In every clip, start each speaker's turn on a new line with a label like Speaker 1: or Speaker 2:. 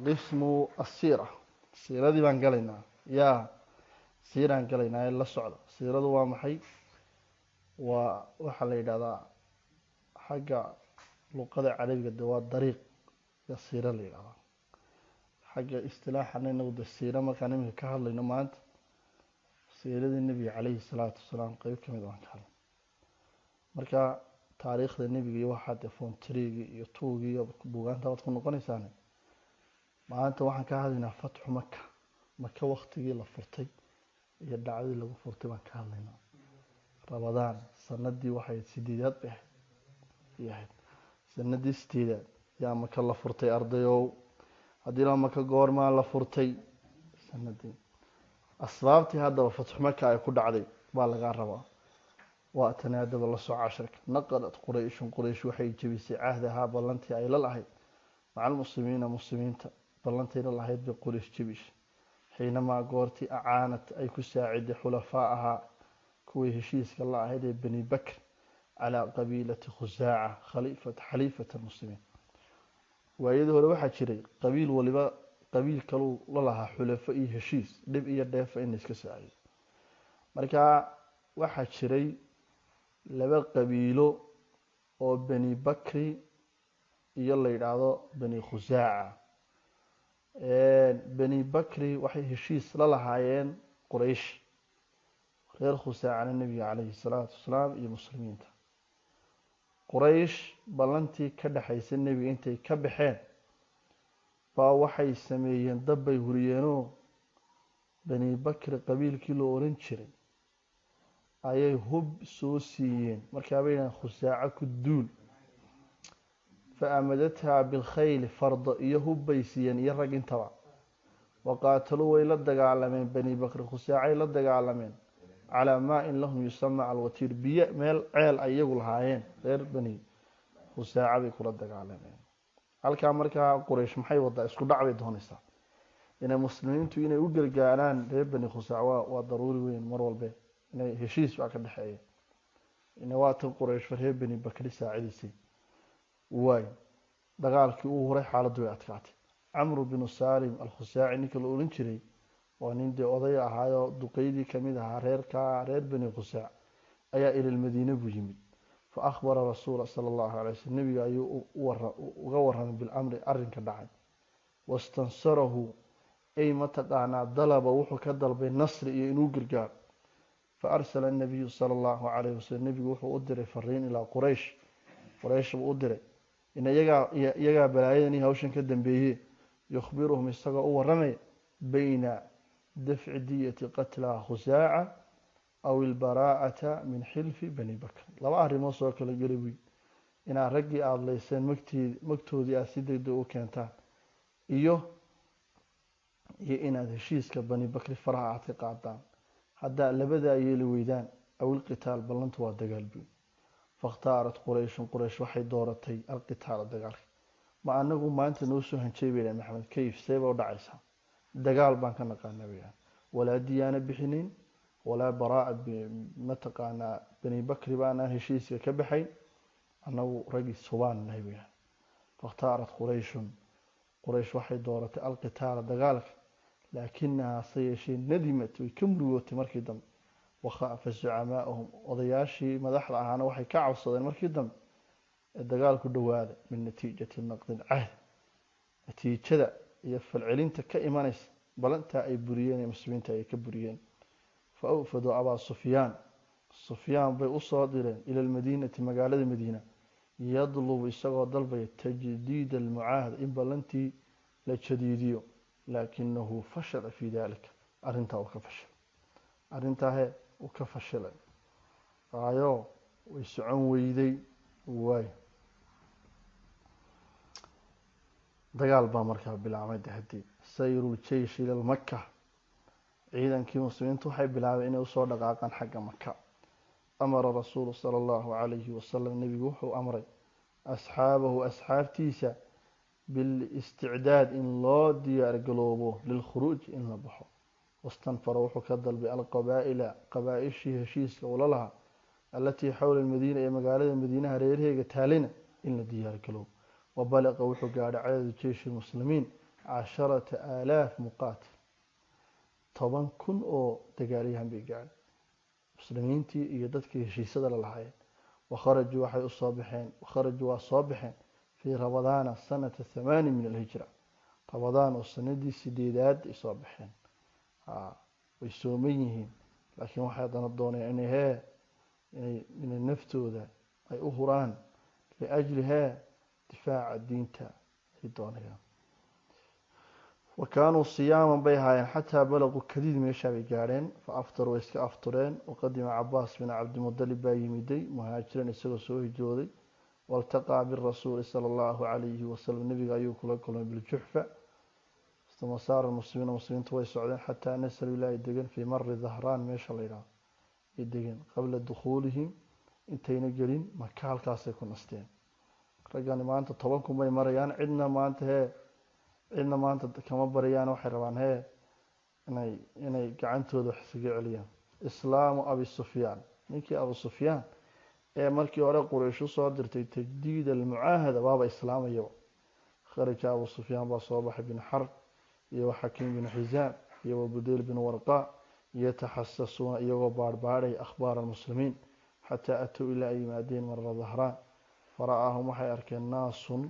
Speaker 1: Alqismu asiira, siiradii baan galaynaa. Yaa siiraan galaynaa ee la socda. Siiradu waa maxay? Waa waxaa la yidhahdaa xagga luqada carabiga de waa dariiq ya siira la yidhahdaa. Xagga istilaaxana inagu de siira markaan iminka ka hadlayno maanta, siiradii nebiga caleyhi salaatu wasalaam qeyb ka mid baan ka hadlay. Marka taariikhda nebiga iyo waxaa dee form threegii iyo twogii iyo buugaanta baad ku noqonaysaane, maanta waxaan ka hadlaynaa fatxu Maka. Maka waktigii la furtay iyo dhacdadii lagu furtay baan ka hadlaynaa. Ramadaan sanadii waxay 8aad bay ahayd, ahayd sanadii 8aad yaa Maka la furtay. Ardayow, haddii la Maka goormaa la furtay sanadii? Asbaabtii haddaba fatxu Maka ay ku dhacday baa lagaa rabaa. Waa tani haddaba la soo casharka. Naqadat Qurayshun, Quraysh waxay jebisay, cahdahaa, ballantii ay la lahayd, maca almuslimiina, muslimiinta ballantay la lahayd bay Quraysh jebishay, xiinamaa goortii acaanat ay ku saaciday xulafaa'ahaa, kuwii heshiiska la ahayd ee Bani Bakr, calaa qabiilati Khusaaca khaliifat xaliifat almuslimiin. Waayadii hore waxaa jiray qabiil waliba qabiil kaluu la lahaa xulafo iyo heshiis, dhib iyo dheefa in la iska saacido. Marka waxaa jiray laba qabiilo oo Bani Bakri iyo la yidhaahdo Bani Khusaaca. Bani Bakri waxay heshiis la lahaayeen Quraysh, reer Khusaacana nebiga caleyhi salaatu wasalaam iyo muslimiinta. Quraysh ballantii ka dhexaysa nebiga intay ka baxeen baa waxay sameeyeen dab bay huriyeenoo Bani Bakri qabiilkii loo oran jiray ayay hub soo siiyeen. Markaa bay yidhahdeen, "Khusaaco ku duul." Fa amadathaa bilkhayli, fardo iyo hub bay siiyeen iyo rag intaba. Waqaataluu, way la dagaalameen, Bani Bakri Khusaacay la dagaalameen, calaa maa-in lahum yusama alwatiir, biyo meel ceel ay iyagu lahaayeen reer Bani Khusaaca bay kula dagaalameen halkaa. Markaa Quraysh maxay wadaa? Isku dhac bay doonaysaa. Inay muslimiintu inay u gargaaraan reer Bani Khusaac waa daruuri weyn mar walbe, inay heshiis baa ka dhexeeya. Ina waa tan Qurayshba reer Bani Bakri saacidaysay. Waay dagaalkii uu huray, xaaladdu way adkaatay. Camru binu Salim Alkhusaaci ninka la oran jiray waa nin dee oday ahaayoo duqeydii kamid ahaa reerkaa reer Bani Khusaac ayaa ilalmadiine buu yimid. Fa akhbara rasuula sala allahu alay waslm, nebiga ayuu uga warramay, bilamri, arrinka dhacay. Wastansarahu, ay mataqaanaa dalaba, wuxuu ka dalbay nasri iyo inuu gargaaro. Fa arsala anabiyu sala allahu calayhi wasalam, nebigu wuxuu u diray fariin, ilaa Quraysh, Quraysh buu u diray, in iyagaa balaayadan iyo hawshan ka dambeeye, yukhbiruhum, isagoo u warramaya, bayna dafci diyati qatlaa Khusaaca aw ilbaraa'ata min xilfi Bani Bakr. Laba arrimood soo kala geli buy: inaad raggii aada layseen magteed magtoodii aada si deg deg u keentaan iyo inaad heshiiska Bani Bakri faraha aad ka qaadaan. Haddaa labadaa yeeli weydaan, aw ilqitaal, ballantu waa dagaal buy. Fakhtaarat Qurayshun, Quraysh waxay dooratay alqitaala, dagaalka. Ma anagu maanta noo soo hanjay bay dhahen? Maxamed kayf, see ba u dhacaysaa? Dagaal baan ka naqaana bay dhahen. Walaa diyaana bixinin walaa baraa'a, mataqaanaa Bani Bakri baanaan heshiiska ka baxayn, annagu raggii subaan nahay bay dhahen. Fakhtaarat Qurayshun, Quraysh waxay dooratay alqitaala, dagaalka. Laakinahaa, se yeeshee, nadimat, way ka murugootay markii dambe. Wakhaafa zucamaa'uhum, odayaashii madaxda ahaana waxay ka cabsadeen markii dambe ee dagaalku dhowaaday, min natiijati naqdi lcahd, natiijada iyo falcelinta ka imanaysa balantaa ay buriyeen ee muslimiinta ay ka buriyeen. Fa awfaduu Abaa Sufyaan, Sufyaan bay usoo direen, ila almadiinati, magaalada Madiina, yadlubu, isagoo dalbaya, tajdiid almucaahada, in ballantii la jadiidiyo. Laakinahu fashala fii dalika, arrintaa uu ka fashilay, arrintaahe uu ka fashilay, waayo way socon weyday. Waay dagaal baa markaa bilaabmay. Hadii sayru ljeish ila Maka, ciidankii muslimiintu waxay bilaabeen inay usoo dhaqaaqaan xagga Maka. Amara rasuulu sala allahu calayhi wasalam, nebigu wuxuu amray, asxaabahu, asxaabtiisa, bilisticdaad, in loo diyaar galoobo, lilkhuruuj, in la baxo. Wastanfara, wuxuu ka dalbay, alqabaa'ila, qabaa-ishii heshiiska ula lahaa, allatii xowla almadiina, ee magaalada Madiinaha reeraheega taalina, in la diyaar galoobo. Wabalaqa, wuxuu gaadhay, cadadu jeyshi lmuslimiin 10,000 muqaatil, 10,000 oo dagaalyahan bay gaadheen muslimiintii iyo dadkii heshiisada la lahaayeen. Wakharajuu waxay usoo baxeen, wakharajuu waa soo baxeen fii ramadaana sanata 8 min alhijra, ramadaan oo sanadii 8aad ay soo baxeen. Way sooman yihiin, laakiin waxay haddana doonayaan inay hee inay naftooda ay u huraan liajli hee difaaca diinta ay doonayaan. Wa kaanuu siyaaman bay ahaayeen xataa balaquu kadiid, meeshaa bay gaadheen. Fa aftaruu, way iska aftureen. Waqadima Cabaas bin Cabdimudalib baa yimiday muhaajiran, isagoo soo hijrooday. Waltaqaa birasuuli sala allahu calayhi wasalam, nebiga ayuu kula kulmay biljuxfa. Uma saara almuslimiina, muslimiintu way socdeen xataa nasaluu ilaa ay degeen fii mari dhahraan, meesha la yidhahdo ay degeen qabla dukhuulihim, intayna gelin Maka, halkaasay ku nasteen. Raggani maanta 10,000 bay marayaan, cidna maanta hee cidna maanta kama barayaan, waxay rabaan hee inay gacantooda wax iskaga celiyaan. Islaamu Abi Sufyaan, ninkii Abu Sufyaan ee markii hore Quraysh usoo dirtay tajdiid almucaahada baaba islaamayaba. Kharaja Abu Sufyaan baa soo baxay bin Xarb iyo Xakiim bin Xisaam iyo Wabudeyl bin Warqa, yataxasasuuna, iyagoo baadhbaadhay akhbaar almuslimiin, xataa atow, ilaa ay yimaadeen mara dhahraan. Fara'aahum, waxay arkeen naasun,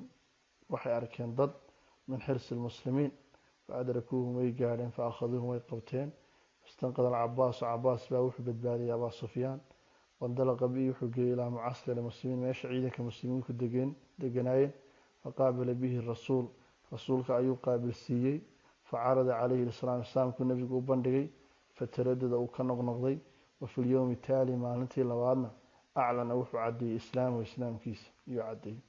Speaker 1: waxay arkeen dad min xirsi lmuslimiin. Faadrakuuhum, way gaadheen. Fa akhaduuhum, way qabteen. Istanqada alcabaasu, Cabaas baa wuxuu badbaadiyay Abaa Sufyaan. Wandalaqa bihi, wuxuu geeyey ilaa mucaskari muslimiin, meesha ciidanka muslimiinku degeen deganaayeen. Faqaabala bihi rasuul, rasuulka ayuu qaabilsiiyey. Facarada calayhi lislaam, islaamkuu nebigu u bandhigay. Fataradada, uu ka noqnoqday. Wa fi lyowmi taali, maalintii labaadna, aclana, wuxuu caddeeyey islaamahu, islaamkiisa iyuu caddeeyey.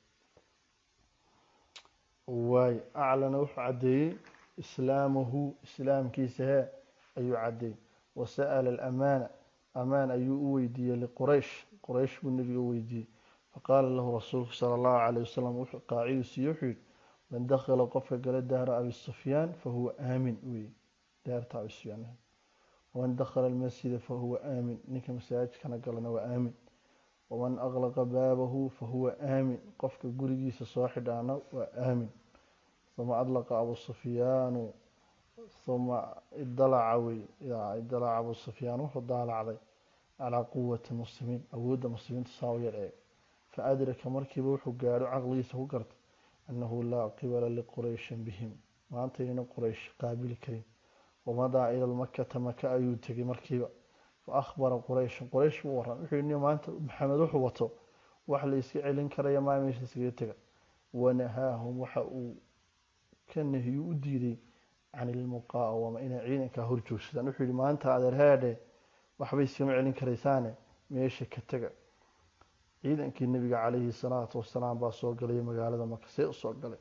Speaker 1: Waay, aclana, wuxuu caddeeyey islaamahu, islaamkiisa hee ayuu caddeeyey. Wa sa'ala alamaana, amaan ayuu u weydiiyey liquraysh, Quraysh buu nebiga u weydiiyey. Faqaala lahu rasuulku sala allahu calayh wasalam, wuxuu qaacidu siiye, wuxuu yihi: man dakhala, qofka gala daara Abi Sufyaan fahuwa aamin wey, daarta Abi Sufyaan. Waman dakhala almasjida fahuwa aamin, ninka masaajidkana galana waa aamin. Waman aqlaqa baabahu fahuwa aamin, qofka gurigiisa soo xidhaana waa aamin. Uma adlaqa Abu Sufyaanu, uma idalaca wey, idalaca Abu Sufyaan, wuxuu daalacday calaa quwati muslimiin, awoodda muslimiinta saa u yar eeg. Fa adraka, markiiba wuxuu gaadho caqligiisa ku gartay annahu laa qibala liqurayshin bihim, maanta inayna Quraysh qaabili karin. Wamadaa ila Makata, Maka ayuu tegay markiiba. Fa akhbara Qurayshan, Quraysh buu warramay. Wuxuu yihi: maanta Maxamed wuxuu wato wax la iska celin karaya maa, meesha iskaga tega. Wanahaahum, waxa uu ka nahiyu u diiday can ilmuqaawama, inay ciidankaa hor joogsadaan. Wuxuu yihi: maanta adeer heedhe waxbay iskama celin karaysaane, meesha ka tega. Ciidankii nebiga calayhi salaatu wasalaam baa soo galay magaalada Maka. See usoo galay?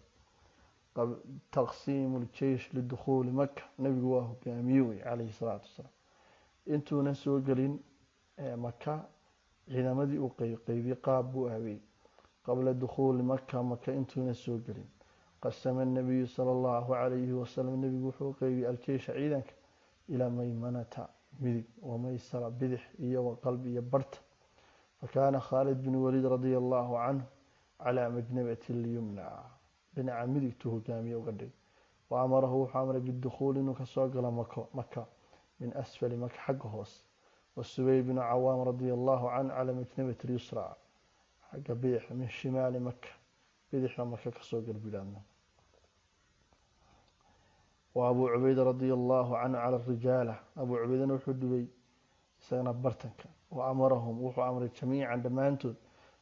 Speaker 1: Taqsiimu ljeish lidukhuuli Maka, nebigu waa hogaamiye wey calayhi salaatu wasalaam. Intuuna soo gelin Maka, ciidamadii uu qeybqeybiyey qaab buu habeeyey. Qabla dukhuuli Maka, Maka intuuna soo gelin, qasama nabiyu sala allahu calayhi wasalam, nebigu wuxuu qeybiyey aljeysha, ciidanka, ilaa maymanata, midig, wamaysara, bidix, iyo waqalbi, iyo barta. Fakaana Khaalid bin Waliid radia allahu canhu calaa majnabati lyumna, dhinaca midigtuu hogaamiye uga dhigay. Wa amarahu, wuxuu amray bidukhuuli, inuu kasoo galo Mako, Maka, min asfali Maka, xagga hoose. Wasubayr binu Cawaam radia allahu canhu calaa majnabati lyusra, xagga bidix, min shimaali Maka, bidixda Maka kasoo gal bilaadna. Wa Abuu Cubayda radia allahu canhu cala rijaala, Abuu Cubaydana wuxuu dhibay isagana bartanka. Wa amarahum, wuxuu amray jamiican, dhammaantood,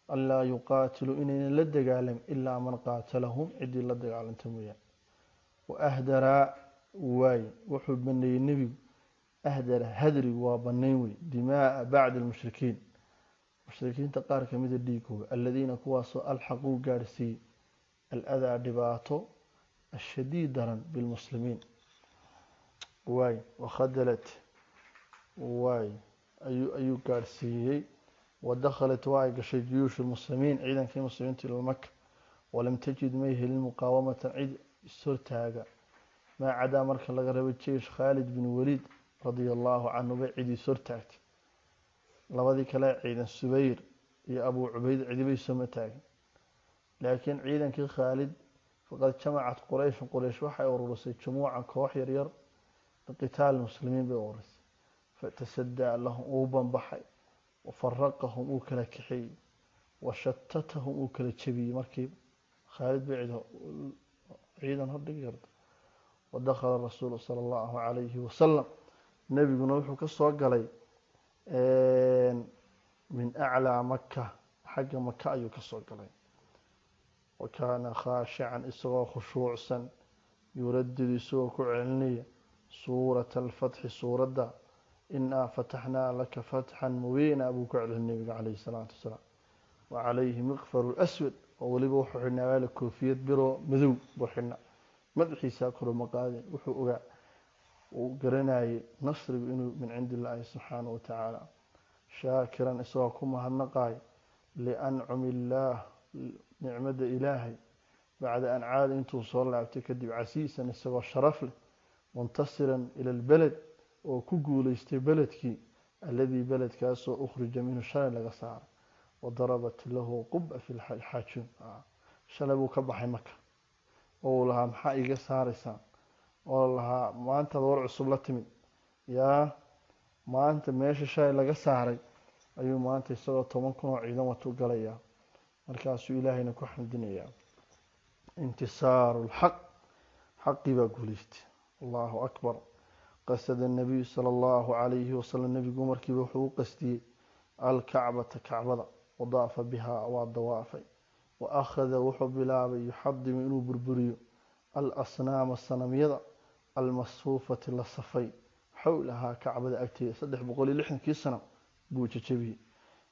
Speaker 1: anlaa yuqaatiluu, inaynan la dagaalamin, ilaa man qaatalahum, ciddii la dagaalanta mooyaan. Wa ahdaraa, waay, wuxuu baneeyey nebigu. Ahdara, hadrigu waa banayn wey. Dimaaa bacdi almushrikiin, mushrikiinta qaar kamida dhiigooga, aladiina, kuwaasoo alxaquu, gaadhsiiyey aladaa, dhibaato, ashadiid, daran, bilmuslimiin. Waay, wakhadalat, waay, ayuu gaadhsiiyey. Wadakhalat, waa ay gashay juyuushu lmuslimiin, ciidankii muslimiinta, ila Maka. Walam tajid, may helin muqaawamatan, cid ishortaaga, maa cadaa, marka laga rabo jeish Khaalid bin Waliid radia allahu canhu bay cid ishortaagtay. Labadii kale ciidan, Subayr iyo Abuu Cubayd, cidibay sooma taagin, laakiin ciidankii Khaalid Faqad jamacat qurayshun, quraysh waxay ururisay jumuucan, koox yaryar, liqitaali muslimiin bay ururisay. Fatasadaa lahum, uu banbaxay, wafaraqahum, uu kala kaxeeyey, washatatahum, uu kala jebiyey. Markiiba Khaalid bay ciidan hordhigi karta. Wadakhala rasuulu sala allahu calayhi wasalam, nebiguna wuxuu ka soo galay min aclaa Maka, xagga Maka ayuu ka soo galay. Wa kaana khaashican, isagoo khushuucsan, yuradidu, isagoo ku celinaya, suurata alfatxi, suuradda "inaa fataxnaa laka fatxan mubiina" buu ku celin nebiga calayhi salaatu wasalaam. Wa calayhi miqfaru laswad, oo weliba wuxuu xidhnaa waala koofiyad biroo madow buu xidhnaa, madaxiisaa koroma qaadin. Wuxuu ogaa, uu garanayay nasrigu inuu min cindi illaahi subxaanahu watacaala. Shaakiran, isagoo ku mahadnaqaay, liancumi illaah, nicmada Ilaahay, bacda an caada, intuu soo laabtay kadib, casiisan, isagoo sharaf leh, muntasiran ila lbeled, oo ku guuleystay beledkii, alladii, beledkaasoo, ukhrija minhu, shalay laga saaray. Wadarabat lahu quba fi lxaajuun. Shalay buu ka baxay Maka oo uu lahaa: "Maxaa iiga saaraysaan?" Oo lahaa: "Maantaad war cusub la timid." Yaa maanta meesha shalay laga saaray ayuu maanta isagoo 10,000 oo ciidan watu galayaa. Markaasuu Ilaahayna ku xamdinayaa. Intisaaru lxaq, xaqii baa guuleystay. Allahu akbar. Qasada nabiyu sala allahu calayhi wasalam, nebigu markiiba wuxuu u qastiyey, alkacbata, kacbada. Wadaafa bihaa, waa dawaafay. Wa akhada, wuxuu bilaabay, yuxadimu, inuu burburiyo, alasnaama, sanamyada, almasfuufati, la safay, xowlahaa, kacbada agteeda. 360-kii sanam buu jajabiyey.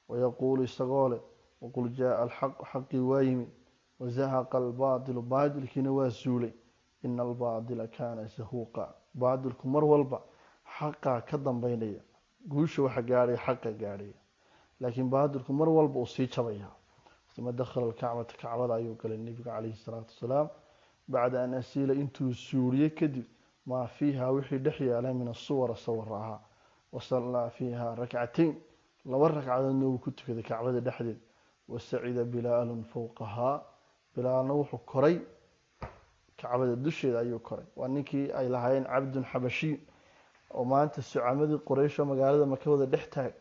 Speaker 1: Wayaquulu, isagoo leh: "Waqul jaaa alxaq, xaqii waa yimid, wazahaqa albaadilu, baadilkiina waa suulay, ina albaadila kaana zahuuqa." Baadilku mar walba xaqaa ka dambeynaya, guusha waxa gaadhaya xaqa gaadhaya, laakiin baadilku mar walba uu sii jabaya. Uma dakhala alkacbata, kacbada ayuu galay nebiga calayhi salaatu wasalaam, bacda an asiila, intuu suuliyey kadib, maa fiiha, wixii dhex yaalay, min asuwara, sawir ahaa. Wasallaa fiiha rakcatayn, laba ragcadoodna wuu ku tukaday kacbada dhexdeed. Wasacida Bilaalun fowqahaa, Bilaalna wuxuu koray kacbada dusheeda ayuu koray. Waa ninkii ay lahaayeen cabdun xabashiy, oo maanta sucamadii Quraysho magaalada Maka wada dhex taag.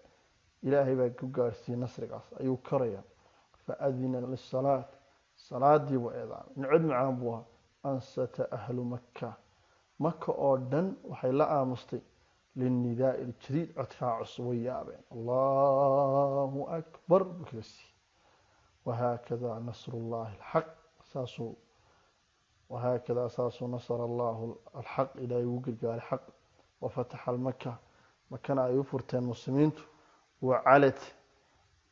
Speaker 1: Ilaahay baa ku gaarsiiyey nasrigaas. Ayuu koraya. Fa adina lisalaat, salaadii buu eedaamay. In cod macaan buu ahaa. Ansata ahlu Makka, Maka oo dhan waxay la aamustay, lilnidaai iljadiid, codkaa cusub way yaabeen. Allahu akbar buu kaga siiyey. Wahaakada nasru llahi alxaq, saasuu, wahaakadaa, saasuu, nasara allahu alxaq, Ilaahay ugu gargaaray xaq. Wafataxa almaka, Makana ay u furteen muslimiintu. Wacalad,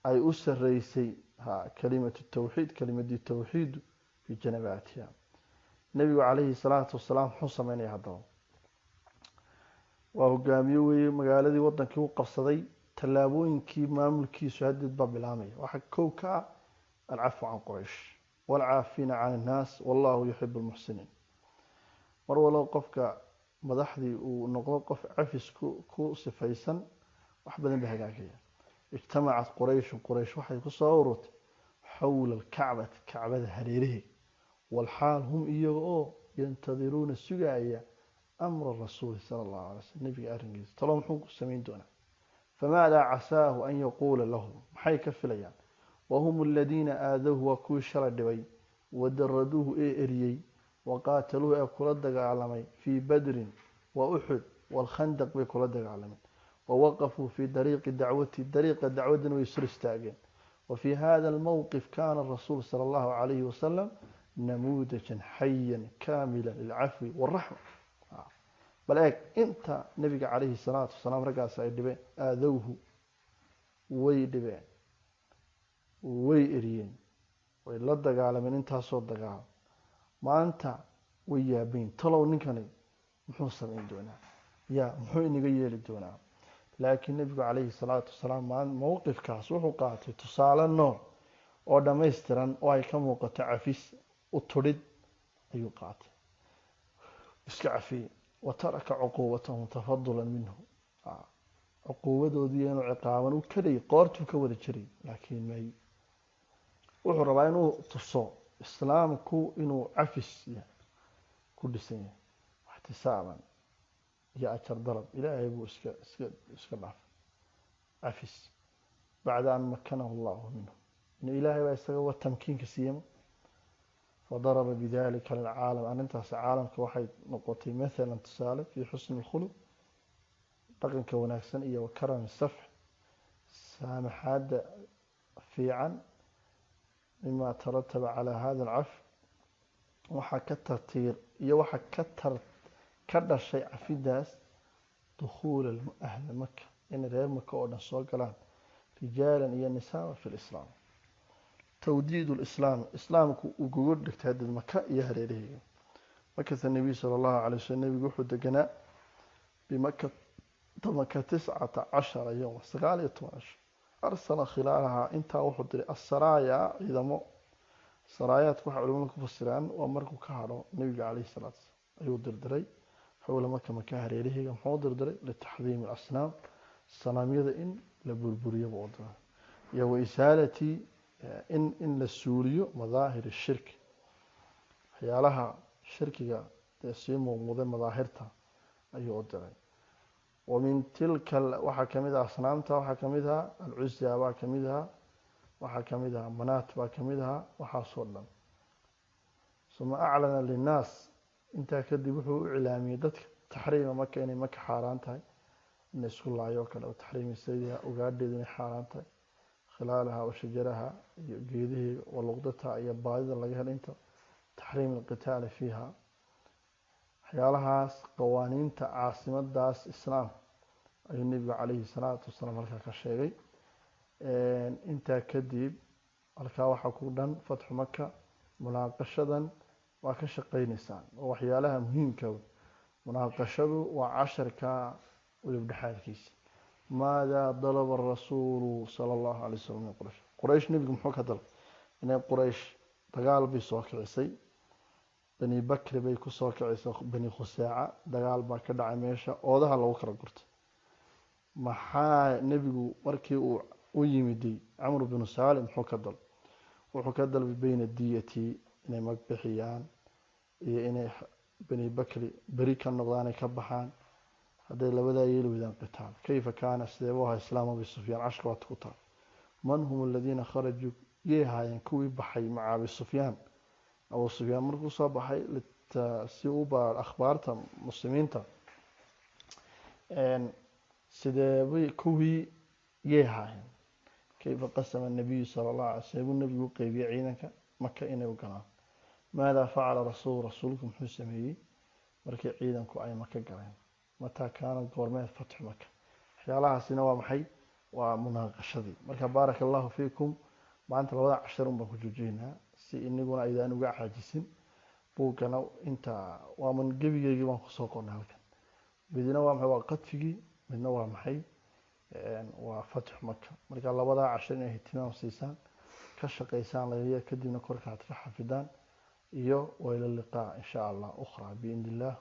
Speaker 1: ay u sareysay, ha, kalimatu tawxiid, kalimadii tawxiidu, fii janabaatiha. Nebigu calayhi salaatu wasalaam muxuu sameynaya haddaba? Waa hogaamiye weeye. Magaaladii, wadankii u qabsaday, tallaabooyinkii maamulkiisu hadeed baa bilaamaya. Waxaa kow ka ah alcafwu can Quraysh, waalcaafiina can innaas, wallahu yuxibu lmuxsiniin. Mar walba qofka madaxdii uu noqdo qof cafis ku sifaysan, wax badan ba hagaagaya. Ijtamacat Qurayshun, Quraysh waxay kusoo ururtay, xowla alkacbati, kacbada hareeraheeda, walxaal hum, iyaga oo, yantadiruuna, sugaaya, amra rasuuli sala allahu alay slm, nebiga arrinkiisa. Talo muxuu ku samayn doonaa? Famaadaa casaahu an yaquula lahum? Maxay ka filayaan? Wahum aladiina aadowhu, waa kuwii shalay dhibay, wadaraduuhu, ee eriyey, waqaataluuhu, ee kula dagaalamay, fii Badrin wa Uxud waalkhandaq bay kula dagaalameen, wawaqafuu fii dariiqi dacwati, dariiqa dacwaddana way sur istaageen. Wa fii hada almowqif kaana rasuul sala allahu calayhi wasalam namuudajan xayan kaamila lilcafwi waraxma. Bal eeg inta nebiga calayhi salaatu wasalaam raggaas ay dhibeen. Aadowhu, way dhibeen, way eriyeen, way la dagaalameen, intaasoo dagaal. Maanta way yaabayn: talow ninkani muxuu samayn doonaa? Ya muxuu inaga yeeli doonaa? Laakiin nebigu calayhi salaatu wasalaam mowqifkaas wuxuu qaatay tusaale nool oo dhammaystiran oo ay ka muuqato cafis, u tudhid ayuu qaatay, iska cafiyey. Wa taraka cuquubatahum tafadulan minhu, cuquubadoodii inuu ciqaaban u kadhay, qoortuu ka wada jiray, laakiin may, wuxuu rabaa inuu tuso Islaamku inuu cafis yahay ku dhisan yahay, ixtisaaban iyo ajar dalab, Ilaahay buu iska dhaafay cafis bacda an makanahu Allahu minhu, inuu Ilaahay baa isaga wa tamkiinka siiyama. Fadaraba bidalika lilcaalam, arrintaas caalamka waxay noqotay mathalan tusaale fii xusni lkhuluq, dhaqanka wanaagsan, iyo wakarami safx, saamaxaadda fiican. Mima tarataba calaa hada alcaf, waxaa ka tartiir iyo waxa ka dhashay cafidaas, dukhuula ahla Maka, inay reer Maka oo dhan soo galaan, rijaalan iyo nisaaba, fi lislaam. Tawdiid lislaam, islaamku uu gogo dhigtay haddad Maka iyo hareeraheega. Makatha Nabiy sala Allahu calay waslm, nebigu wuxuu deganaa bimakata Maka 19 yowma, 19 cisho. Arsala khilaalahaa, intaa wuxuu diray asaraaya, ciidamo. Saraayaadku waxay culimadu ku fasiraan waa markuu ka hadho nebiga calayhi salaatu wasalaam ayuu dirdiray xowla Maka, Maka hareeraheega. Muxuu dirdiray? Litaxdiimi alasnaam, sanaamyada in la burburiyo buu diray, iyo wa isaalati, in la suuliyo madaahir shirki, waxyaalaha shirkiga dee sii muuqmuuday madaahirta ayuu u diray. Wa min tilka waxaa kamid ah asnaamta, waxaa kamid ahaa Alcuza baa kamid ahaa, waxaa kamid ahaa Manaat baa kamid ahaa, waxaasoo dhan. Uma aclana linnaas, intaa kadib wuxuu u cilaamiyey dadka taxriima Maka, inay Maka xaaraan tahay in la isku laayo oo kale, taxriimi saydiha, ugaadheedu inay xaaraan tahay, khilaalaha wa shajaraha, iyo geedaheega, wa luqdataha, iyo baadida laga helo inta, taxriim alqitaali fiiha. Waxyaalahaas qawaaniinta caasimadaas islaam ayuu nebigu calayhi salaatu wasalaam halkaa ka sheegay. Intaa kadib halkaa waxaa ku dhan fatxu Maka. Munaaqashadan waa ka shaqeyneysaan oo waxyaalaha muhiimka. Munaaqashadu waa casharka udub dhexaadkiisa. Maada dalaba rasuulu sala Allahu alay wasalam min Quraysh? Quraysh nebigu muxuu ka dalbay? Inay Quraysh dagaal bay soo kicisay, Bani Bakri bay kusoo kicisay Bani Khusaaca, dagaal baa ka dhacay meesha, oodaha lagu kala gurtay. Maxaa nebigu markii uu u yimiday Camr binu Saalim muxuu ka dalbay? Wuxuu ka dalbay beyna diyati, inay mag bixiyaan, iyo inay Bani Bakri beri ka noqdaan, ay ka baxaan. Hadday labadaa yeeli weydaan, qitaal. Kayfa kaana, sidee buu ahaa islaamu Abi Sufyaan? Cashka waata ku taal. Man hum aladiina kharajuu, yay haayeen kuwii baxay maca Abi Sufyaan? Abu Sufyaan markuu soo baxay si u baar akhbaarta muslimiinta, sideebay kuwii yay haayeen? Kayfa qasama nabiyu sala Allah alay sidee buu nebigu u qeybiyey ciidanka Maka inay u galaan? Maada facala rasuul, rasuulku muxuu sameeyey markii ciidanku ay Maka galeen? Mataa kaana, goormeed fatxu Maka? Waxyaalahaasina waa maxay? Waa munaaqashadii. Marka baaraka Allahu fiikum, maanta labada cashar un baan ku joojinaynaa si inaguna aydaan uga caajisin. Buuggana inta waaman gebigeygii baan kusoo qornay halkan. Midna waa maxay? Waa qadfigii. Midna waa maxay? Waa fatxu Maka. Marka labadaa cashar inay ihtimaam siisaan, ka shaqaysaan lagaya, kadibna korka aad ka xafidaan. Iyo waila liqaa insha Allah ukhra biidn illah.